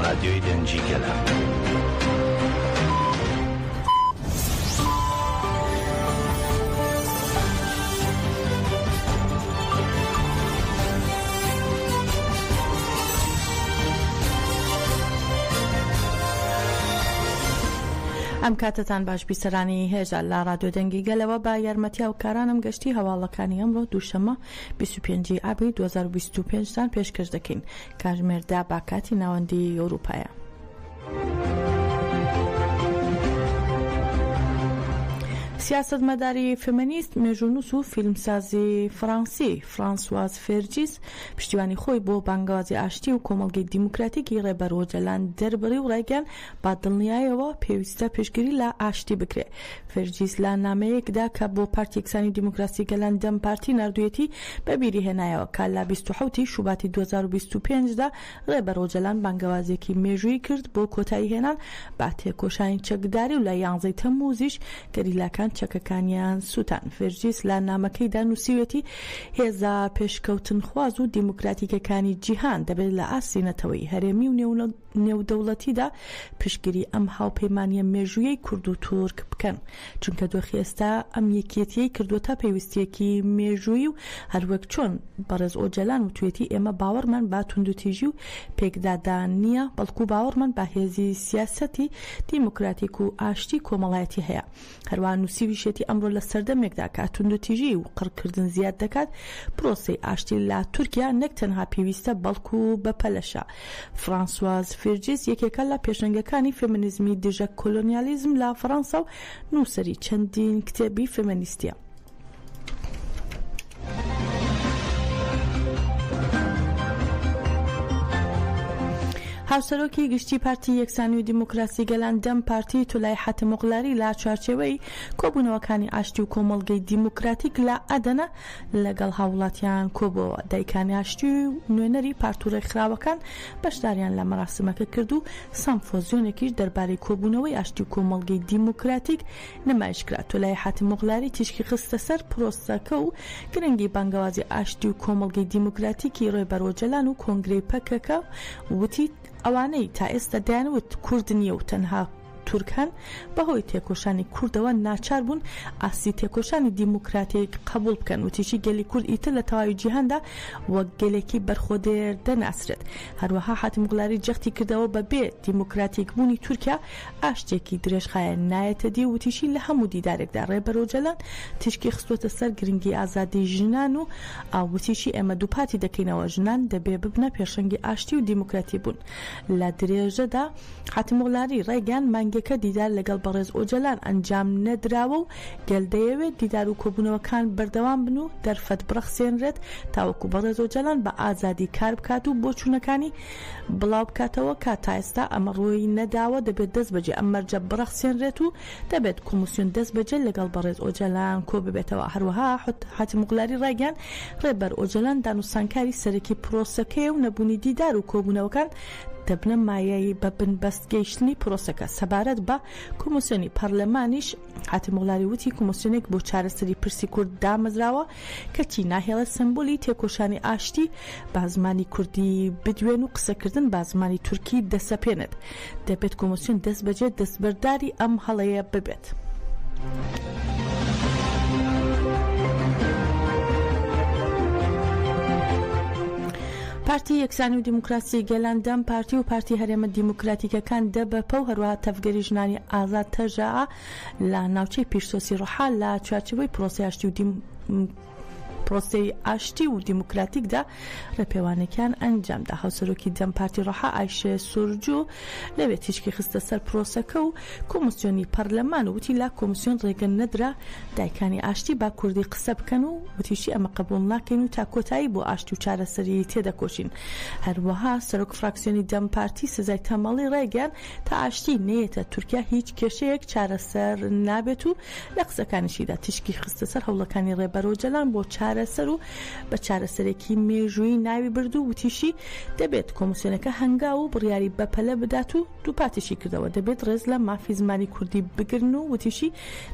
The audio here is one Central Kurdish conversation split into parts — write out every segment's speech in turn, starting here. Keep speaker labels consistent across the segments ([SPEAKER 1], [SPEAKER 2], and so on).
[SPEAKER 1] ڕادیۆی دەنگی گەلە.
[SPEAKER 2] ئەم کاتەتان باش بیسەرانی هێژا لە ڕادیۆ دەنگی گەلەوە بە یارمەتی هاوکارانم گەشتی هەواڵەکانی ئەمڕۆ دووشەممە 25 ی ئابی 2025 تان پێشکەش دەکەین کاتژمێر دە بە کاتی ناوەندی ئەوروپایە. سیاسەتمەداری فێمێنیست، مێژوونووس و فیلمسازی فەڕانسی فرانسواز فێرجیس پشتیوانی خۆی بۆ بانگەوازی ئاشتی و کۆمەڵگەی دیموکراتیکی ڕێبەر ئۆجەلان دەربڕی و ڕایگەیاند بە دڵنیایەوە پێویستە پشتگیری لە ئاشتی بکرێت. فێرجیس لە نامەیەکدا کە بۆ پارتی یەکسانی و دیموکراسی گەلان دەم پارتی ناردوویەتی بە بیری هێنایەوە کە لە 27 ی شوباتی 2025 دا ڕێبەر ئۆجەلان بانگەوازێکی مێژوویی کرد بۆ کۆتایی هێنان بە تێکۆشانی چەکداری و لە یانزەی تەمموزیش گەریلاکان چەکەکانیان سووتان. فێرجیس لە نامەکەیدا نووسیویەتی هێزە پێشکەوتنخواز و دیموکراتیکەکانی جیهان دەبێت لە ئاستی نەتەوەیی، هەرێمی و نێودەوڵەتیدا پشتگیری ئەم هاوپەیمانییە مێژوویەی کورد و تورک بکەن، چونکە دۆخی ئێستا ئەم یەکێتییەی کردووەتە پێویستییەکی مێژوویی و هەروەک چۆن بەڕێز ئۆجەلان وتویەتی ئێمە باوەڕمان بە توندوتیژی و پێکدادان نییە، بەڵکو باوەڕمان بە هێزی سیاسەتی دیموکراتیک و ئاشتی کۆمەڵایەتی هەیە. هەروەها نووسیویشیەتی ئەمڕۆ لە سەردەمێکدا کە توندوتیژی و قڕکردن زیاد دەکات، پرۆسەی ئاشتی لە تورکیا نەک تەنها پێویستە بەڵکو بەپەلەشە. فرانسواز فیرجیس یەکێکە لە پێشەنگەکانی فێمینیزمی دژە کۆلۆنیالیزم لە فەڕەنسا و نووسەری چەندین کتێبی فێمینیستییە. هاوسەرۆکی گشتی پارتی یەکسانی و دیموکراسی گەلان دەم پارتی تولای حاتەمئۆغلاری لە چوارچێوەی کۆبوونەوەکانی ئاشتی و کۆمەڵگەی دیموکراتیک لە ئەدەنە لەگەڵ هاووڵاتیان کۆبووەوە. دایکانی ئاشتی و نوێنەری پارت و رێکخراوەکان بەشداریان لە مەراسیمەکە کرد و سەمفۆزیۆنێکیش دەربارەی کۆبوونەوەی ئاشتی و کۆمەڵگەی دیموکراتیک نمایشکرا. تولای حاتەمئۆغلاری تیشکی خستە سەر پرۆسەکە و گرنگی بانگەوازی ئاشتی و کۆمەڵگەی دیموکراتیکی ڕێبەر ئۆجەلان و کۆنگرەی پەکەکە و وتی، ئەوانەی تا ئێستا دەیانوت کورد نییە و تەنها تورک هەن، بەهۆی تێکۆشانی کوردەوە ناچار بوون ئاستی تێکۆشانی دیموکراتیک قبوڵ بکەن. وتیشی، گەلی کورد ئیتر لە تەواوی جیهاندا وەک گەلێکی بەرخۆدێر دەناسرێت. هەروەها حاتەمئۆغلاری جەختی کردەوە، بەبێ دیموکراتیکبوونی تورکیا ئاشتییەکی درێژخایەن نایەتە دی و وتیشی، لە هەموو دیدارێکدا ڕێبەر ئۆجەلان تیشکی خستووەتە سەر گرنگی ئازادیی ژنان و وتیشی، ئێمە دووپاتی دەکەینەوە ژنان دەبێ ببنە پێشەنگی ئاشتی و دیموکراتی بوون. لە درێژەدا حاتەمئۆغلاری ڕایگەیاند، مانگێکە دیدار لەگەڵ بەڕێز ئۆجەلان ئەنجام نەدراوە و گەل دەیەوێت دیدار و کۆبوونەوەکان بەردەوام بن و دەرفەت بڕەخسێنرێت تاوەکو بەڕێز ئۆجەلان بە ئازادی کار بکات و بۆچوونەکانی بڵاو بکاتەوە کە تا ئێستا ئەمە ڕووی نەداوە، دەبێت دەستبەجێ ئەم مەرجە بڕەخسێنرێت و دەبێت کۆمیسیۆن دەستبەجێ لەگەڵ بەڕێز ئۆجەلان کۆببێتەوە. هەروەها حاتەمئۆغلاری ڕایگەیاند، ڕێبەر ئۆجەلان دانوستانکاری سەرەکی پرۆسەکەیە و نەبوونی دیدار و کۆبوونەوەکان دەبنە مایەی بە بنبەست گەیشتنی پرۆسەکە. سەبارەت بە کۆمیسیۆنی پەرلەمانیش، حاتەمئۆغلاری وتی، کۆمیسیۆنێک بۆ چارەسەری پرسی کورد دامەزراوە، کەچی ناهێڵێت سەمبولی تێکۆشانی ئاشتی بە زمانی کوردی بدوێن و قسەکردن بە زمانی تورکی دەسەپێنێت. دەبێت کۆمسیۆن دەستبەجێ دەستبەرداری ئەم هەڵەیە ببێت. پارتی یەکسانی و دیموکراسی گەلان دەم پارتی و پارتی هەرێمە دیموکراتیکەکان دەبەپە و هەروەها تەڤگەری ژنانی ئازاد تەژەئا لە ناوچەی پیرسۆسی ڕحا لە چوارچێوەی پرۆسەی ئاشتی و پرۆسەی ئاشتی و دیموکراتیکدا ڕێپێوانێکیان ئەنجامدا. هاوسەرۆکی دەم پارتی ڕحا ئایشێ سورجو لەوێ تیشکی خستە سەر پرۆسەکە و کۆمیسیۆنی پەرلەمان و وتی لا کۆمیسیۆن ڕێگە نەدرا دایکانی ئاشتی با کوردی قسە بکەن و وتیشی ئەمە قبوڵ ناکەین و تا کۆتایی بۆ ئاشتی و چارەسەری تێدەکۆشین. هەروەها سەرۆک فراکسیۆنی دەم پارتی سەزای تەمەڵی ڕایگەیاند تا ئاشتی نەیەتە تورکیا هیچ کێشەیەک چارەسەر نابێت و لە قسەکانیشیدا تیشکی خستە سەر هەوڵەکانی ڕێبەر ئۆجەلان بۆ چارەسەر و بە چارەسەرێکی مێژوویی ناوی برد و وتیشی دەبێت کۆمیسیۆنەکە هەنگاو و بڕیاری بەپەلە بدات و دووپاتیشی کردەوە دەبێت ڕێز لە مافی زمانی کوردی بگرن و وتیشی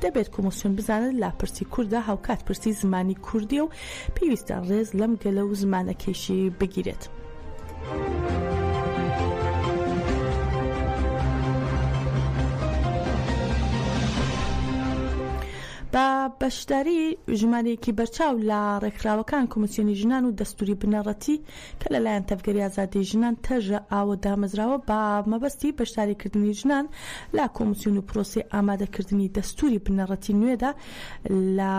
[SPEAKER 2] دەبێت کۆمیسیۆن بزانێت لە پرسی کورددا هاوکات پرسی زمانی کوردیە و پێویستە ڕێز لەم گەلە و زمانەکەیشی بگیرێت. بە بەشداری ژمارەیەکی بەرچاو لە ڕێکخراوەکان، کۆمیسیۆنی ژنان و دەستووری بنەڕەتی کە لەلایەن تەڤگەری ئازادیی ژنان، تەژە، ئاوە دامەزراوە بە مەبەستی بەشداریکردنی ژنان لە کۆمیسیۆن و پرۆسەی ئامادەکردنی دەستووری بنەڕەتی نوێدا لە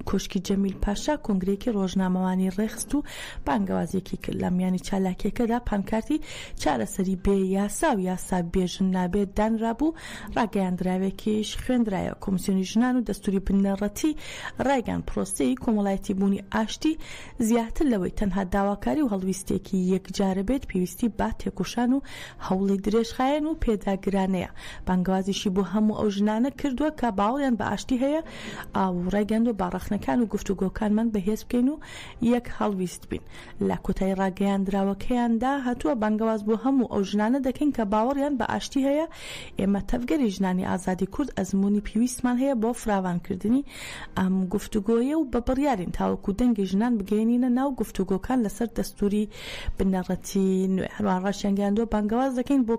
[SPEAKER 2] کۆشکی جەمیل پاشا کۆنگرەیەکی ڕۆژنامەوانی ڕێکخست و بانگەوازێکی کرد. لە میانی چالاکییەکەدا پانکارتی چارەسەری بێ یاسا و یاسا بێ ژن نابێت دانرابوو، ڕاگەیاندراوێکیش خوێندرایەوە. کۆمیسیۆنی ژنان و دەستووری بنەڕەتی ڕایگەیاند، پرۆسەی کۆمەڵایەتیبوونی ئاشتی زیاتر لەوەی تەنها داواکاری و هەڵویستێکی یەکجارە بێت، پێویستی بە تێکۆشان و هەوڵی درێژخایەن و پێداگرانەیە. بانگەوازیشی بۆ هەموو ئەو ژنانە کردووە کە باوەڕیان بە ئاشتی هەیە و ڕایگەیاندووە با ڕەخنەکان و گفتوگۆکانمان بەهێز بکەین و یەک هەڵویست بین. لە کۆتایی ڕاگەیاندراوەکەیاندا هاتووە، بانگەواز بۆ هەموو ئەو ژنانە دەکەین کە باوەڕیان بە ئاشتی هەیە، ئێمە تەڤگەری ژنانی ئازادی کورد ئەزموونی پیویستمان هەیە بۆ فراوانکردنی ئەم گفتوگۆیە و بە بڕیارین تاوەکو دەنگی ژنان بگەیەنینە ناو گفتوگۆکان لەسەر دەستووری بنەڕەتی نوێ. هەروەها ڕاشیانگەیاندووە، بانگەواز دەکەین بۆ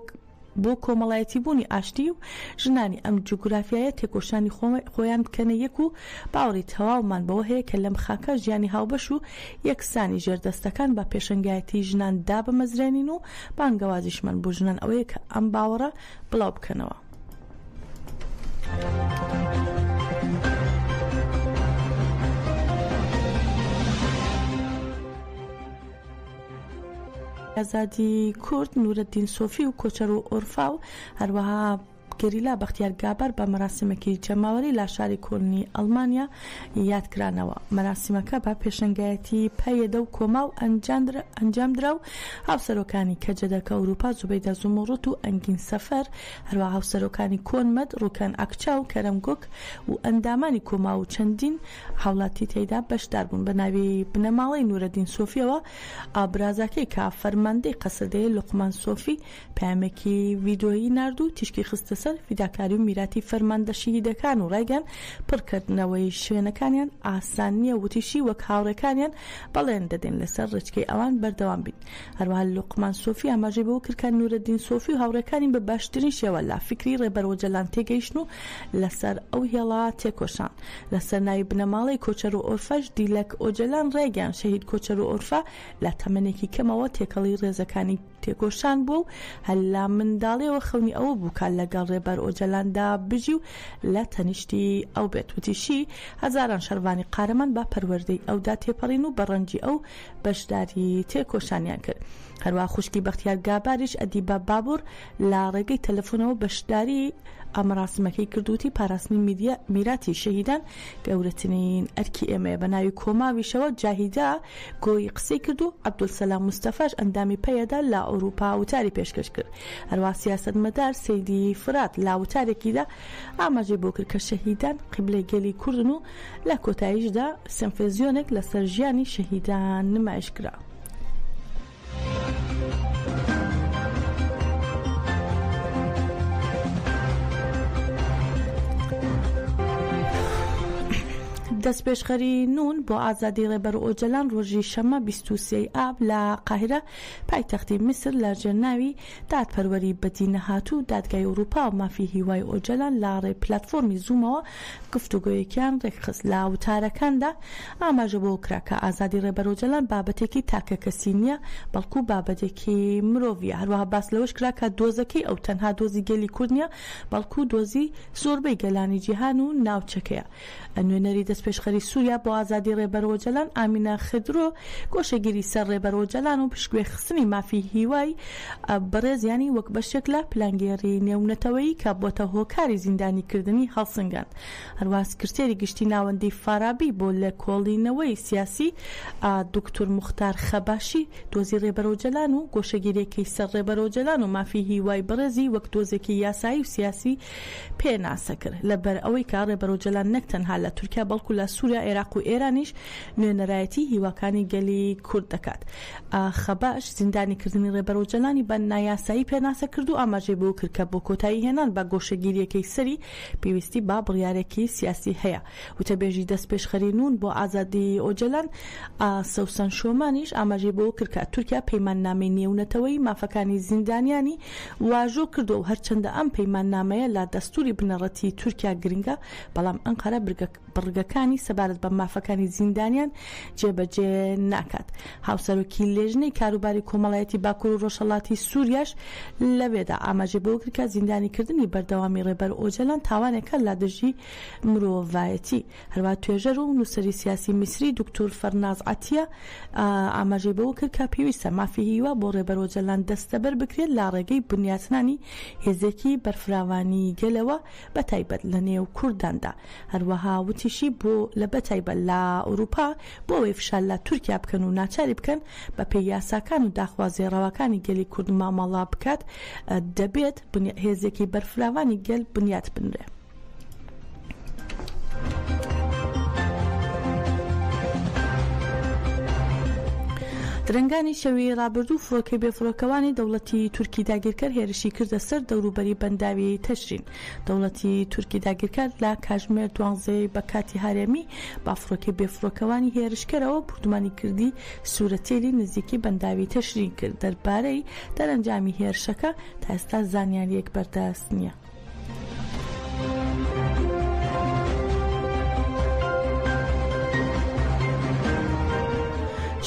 [SPEAKER 2] بۆ کۆمەڵایەتیبوونی ئاشتی و ژنانی ئەم جوگرافیایە تێکۆشانی خۆیان بکەنە یەک و باوەڕی تەواومان بەوە هەیە کە لەم خاکە ژیانی هاوبەش و یەکسانی ژێردەستەکان بە پێشەنگایەتی ژنان دابمەزرێنین و بانگەوازیشمان بۆ ژنان ئەوەیە کە ئەم باوەڕە بڵاو بکەنەوە. ئازادی کورد نورەدین سۆفی و کۆچەر و ئۆرفا و هەروەها گەریلا بەختیار گابەر بە مەراسیمێکی جەماوەری لە شاری کۆلنی ئەڵمانیا یادکرانەوە. مەراسیمەکە بە پێشەنگایەتی پەیەدە و کۆماو ئەنجامدرا و هاوسەرۆکانی کەجەدەکە ئەوروپا زوبەیدە زوموڕوت و ئەنگین سەفەر، هەروەها هاوسەرۆکانی کۆنمەد ڕوکەن ئاکچا و کەرەم گۆک و ئەندامانی کۆماو و چەندین هاوڵاتی تێیدا بەشداربوون. بە ناوی بنەماڵەی نورەدین سۆفیەوە برازاکەی کە فەرماندەی قەسەدەیە لوقمان سۆفی پەیامێکی ڤیدۆیی نارد و تیشکی خستە سەر فیداکاری و میراتی فەرماندە شەهیدەکان و ڕایگەیاند پڕکردنەوەی شوێنەکانیان ئاسان نییە وتیشی وەک هاوڕێکانیان بەڵێن دەدەین لەسەر ڕێچکەی ئەوان بەردەوام بین. هەروەها لوقمان سۆفی ئاماژەی بەوە کرد کە نورەدین سۆفی و هاوڕێکانی بە باشترین شێوە لە فیکری ڕێبەر ئۆجەلان تێگەیشتن و لەسەر ئەو هێڵە تێکۆشان. لەسەر ناوی بنەماڵەی کۆچەر و ئۆرفەش دیلەک ئۆجەلان ڕایگەیاند شەهید کۆچەر و ئۆرفە لە تەمەنێکی کەمەوە تێکەڵی ڕێزەکانی تێکۆشان بووە و هەر لە منداڵیەوە خەونی ئەوە بوو کە لەگەڵ ڕێبەر ئۆجەلاندا بژی و لە تەنیشتی ئەو بێت. وتیشی، هەزاران شەڕڤانی قارەمان بە پەروەردەی ئەودا تێپەڕین و بە ڕەنجی ئەو بەشداری تێکۆشانیان کرد. هەروەها خوشکی بەختیار گاباریش ئەدیبە بابوڕ لە ڕێگەی تەلەفۆنەوە بەشداری مەراسیمەکەی کرد وتی، پاراستنی میراتی شەهیدان گەورەترین ئەرکی ئێمەیە. بە ناوی کۆماویشەوە جاهیدە گۆیی قسەی کرد و عەبدولسەلام مستەفاش ئەندامی پەیەدە لە ئەوروپا وتاری پێشکەش کرد. هەروەها سیاسەتمەدار سەیدی فرات لە وتارێکیدا ئاماژەی بۆ کرد کە شەهیدان قیبلەی گەلی کوردن و لە کۆتاییشدا سەمفێزیۆنێک لەسەر ژیانی شەهیدان نمایش کرا. دەستپێشخەری نون بۆ ئازادی ڕێبەر ئۆجەلان ڕۆژی شەممە 23 ئاب لە قاهیرە پایتەختی میسر لە ژێر ناوی دادپەروەری بەدی نەهاتوو دادگای ئەوروپا و مافی هیوای ئۆجەلان لە ڕێی پلاتفۆرمی زوومەوە گفتوگۆیەکیان ڕێکخست. لە وتارەکاندا ئاماژە بەوە کرا کە ئازادی ڕێبەر ئۆجەلان بابەتێکی تاکەکەسی نییە، بەڵکو بابەتێکی مرۆڤییە. هەروەها باس لەوەش کرا کە دۆزەکەی ئەو تەنها دۆزی گەلی کورد نییە، بەڵکو دۆزی زۆربەی گەلانی جیهان و ناوچەکەیە. نوێنەری دەستپێشخەری سووریا بۆ ئازادی ڕێبەر ئۆجەلان، ئامینە خدرۆ، گۆشەگیری سەر ڕێبەر ئۆجەلان و پشتگوێخستنی مافی هیوای بەڕێزیانی وەک بەشێک لە پلانگێڕی نێونەتەوەیی کە بۆتە هۆکاری زیندانیکردنی هەڵسنگاند. هەروەها سکرتێری گشتی ناوەندی فارابی بۆ لێکۆڵینەوەی سیاسی دوکتور موختار خەباشی دۆزی ڕێبەر ئۆجەلان و گۆشەگیریەکەی سەر ڕێبەر ئۆجەلان و مافی هیوای بەڕێزی وەک دۆزێکی یاسایی و سیاسی پێناسە کرد. لەبەر ئەوەی کە ڕێبەر ئۆجەلان نەک تەنها لە تورکیا بەڵکو لە. لە سووریا، عێراق و ئێرانیش نوێنەرایەتی هیواکانی گەلی کورد دەکات. خەباش زیندانیکردنی ڕێبەر ئۆجەلانی بە نایاسایی پێناسە کرد و ئاماژەی بەوە کرد کە بۆ کۆتاییهێنان بە گۆشەگیرییەکەی سەری پێویستی بە بڕیارێکی سیاسی هەیە. وتەبێژی دەستپێشخەری نوون بۆ ئازادیی ئۆجەلان، سەوسەن شۆمانیش ئاماژەی بەوە کرد کە تورکیا پەیماننامەی نێونەتەوەیی مافەکانی زیندانیانی واژۆ کردووە و هەرچەندە ئەم پەیماننامەیە لە دەستووری بنەڕەتیی تورکیا گرنگە، بەڵام ئەنقەرە بڕگەکانی سەبارەت بە مافەکانی زیندانیان جێبەجێ ناکات. هاوسەرۆکی لێژنەی کاروباری کۆمەڵایەتی باکوور و ڕۆژهەڵاتی سووریاش لەوێدا ئاماژەی بەوە کرد کە زیندانیکردنی بەردەوامی ڕێبەر ئۆجەلان تاوانێکە لە دژی مرۆڤایەتی. هەروەها توێژەر و نووسەری سیاسی میسری دکتور فەرناز عەتیە ئاماژەی بەوە کرد کە پێویستە مافی هیوا بۆ ڕێبەر ئۆجەلان دەستەبەر بکرێت لە ڕێگەی بنیاتنانی هێزێکی بەرفراوانی گەلەوە بەتایبەت لە نێو کورداندا. هەروەها وتیشی بۆ لە بەتایبەت لە ئەوروپا بۆ ئەوەی فشار لە تورکیا بکەن و ناچاری بکەن بەپێی یاساکان و داخوازیە ڕەواکانی گەلی کورد مامەڵە بکات دەبێت هێزێکی بەرفراوانی گەل بنیات بنرێ. درەنگانی شەوی ڕابردوو فڕۆکەی بێفڕۆکەوانی دەوڵەتی تورکی داگیرکەر هێرشی کردە سەر دەوروبەری بەنداوی تەشرین. دەوڵەتی تورکی داگیرکەر لە کاژمێر دوانزەی بە کاتی هەرێمی بە فڕۆکەی بێفڕۆکەوانی هێرشکەرەوە بوردومانی کردی سورەتێلی نزیکی بەنداوی تەشرین کرد. دەربارەی دەرەنجامی هێرشەکە تا ئێستا زانیارییەک بەردەست نییە.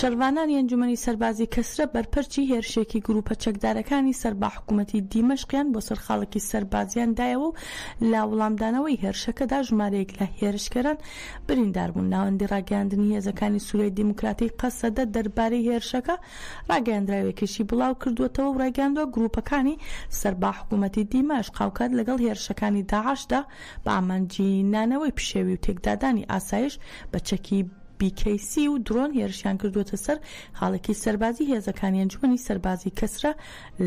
[SPEAKER 2] شەڕڤانانی ئەنجومەنی سەربازی کەسرە بەرپەرچی هێرشێکی گروپە چەکدارەکانی سەر بە حکومەتی دیمەشقیان بۆ سەر خاڵێکی سەربازیان دایەوە و لە وڵامدانەوەی هێرشەکەدا ژمارەیەک لە هێرشکەران بریندار بوون. ناوەندی ڕاگەیاندنی هێزەکانی سوریای دیموکراتی قەسەدە دەربارەی هێرشەکە ڕاگەیەندراوێکیشی بڵاو کردووەتەوە و ڕایگەیاندووە، گرووپەکانی سەر بە حکوومەتی دیمەشق هاوکات لەگەڵ هێرشەکانی داعشدا بە ئامانجی نانەوەی پشێوی و تێکدادانی ئاسایش بە چەکی بی کەی سی و درۆن هێرشیان کردووەتە سەر خاڵێکی سەربازی هێزەکانی ئەنجومەنی سەربازی کەسرە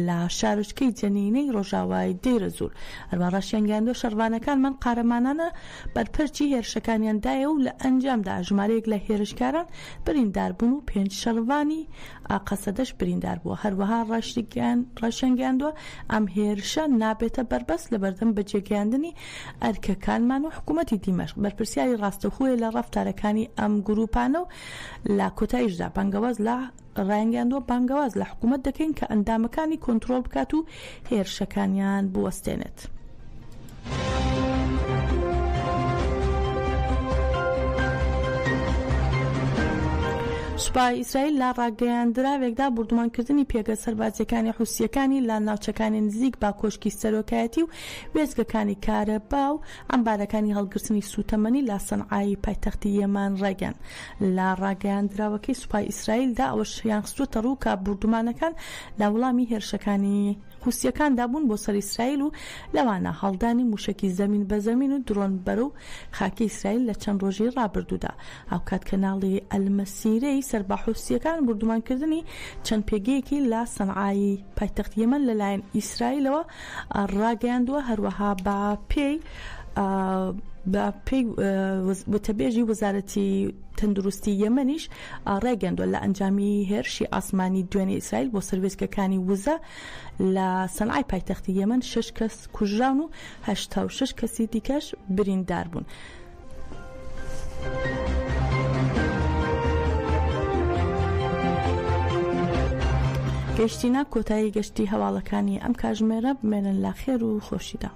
[SPEAKER 2] لە شارۆچکەی جەنینەی ڕۆژاوای دەیرەزوور. هەروەها ڕاشیانگەیاندووە، شەڕڤانەکانمان قارەمانانە بەرپەرچی هێرشەکانیان دایە و لە ئەنجامدا ژمارەیەک لە هێرشکاران برینداربوون و پێنج شەڕڤانی قەسەدەش بریندار بووە. هەروەها ڕاشیانگەیاندووە، ئەم هێرشە نابێتە بەربەست لەبەردەم بەجێگەیاندنی ئەرکەکانمان و حکوومەتی دیمەشق بەرپرسیاری ڕاستەوخۆیە لە ڕەفتارەکانی ئەم گرووپانە و لە کۆتاییشدا بانگەواز لە ڕایانگەیاندووە، بانگەواز لە حکوومەت دەکەین کە ئەندامەکانی کۆنترۆڵ بکات و هێرشەکانیان بوەستێنێت. سوپای ئیسرائیل لە ڕاگەیاندراوێکدا بوردومانکردنی پێگە سەربازییەکانی حوسییەکانی لە ناوچەکانی نزیک بە کۆشکی سەرۆکایەتی و وێستگەکانی کارەبا و عەمبارەکانی هەڵگرتنی سووتەمەنی لە سەنعای پایتەختی یەمەن ڕایگەیاند. لە ڕاگەیاندراوەکەی سوپای ئیسرائیلدا ئەوەشیان خستووەتەڕوو کە بوردومانەکان لە وەڵامی هێرشەکانی حوسییەکاندا بوون بۆ سەر ئیسرائیل و لەوانە هەڵدانی مووشەکی زەمین بە زەمین و درۆن بەرەو خاکی ئیسرائیل لە چەند ڕۆژی ڕابردوودا. هاوکات کەناڵی ئەلمەسیرەی سەر بە حوسییەکان بوردومانکردنی چەند پێگەیەکی لە سەنعای پایتەختی یەمەن لەلایەن ئیسرائیلەوە ڕاگەیاندووە، هەروەها بە پێی بە پێی وتەبێژی وەزارەتی تەندروستی یەمەنیش ڕایگەیاندووە، لە ئەنجامی هێرشی ئاسمانی دوێنێ ئیسرائیل بۆ سەر وێستگەکانی وزە لە سەنعای پایتەختی یەمەن شەش کەس کوژراون و 86 کەسی دیکەش بریندار بوون. گەیشتینە کۆتایی گەشتی هەواڵەکانی ئەم کاژمێرە بمێنن لە خێر و خۆشیدا.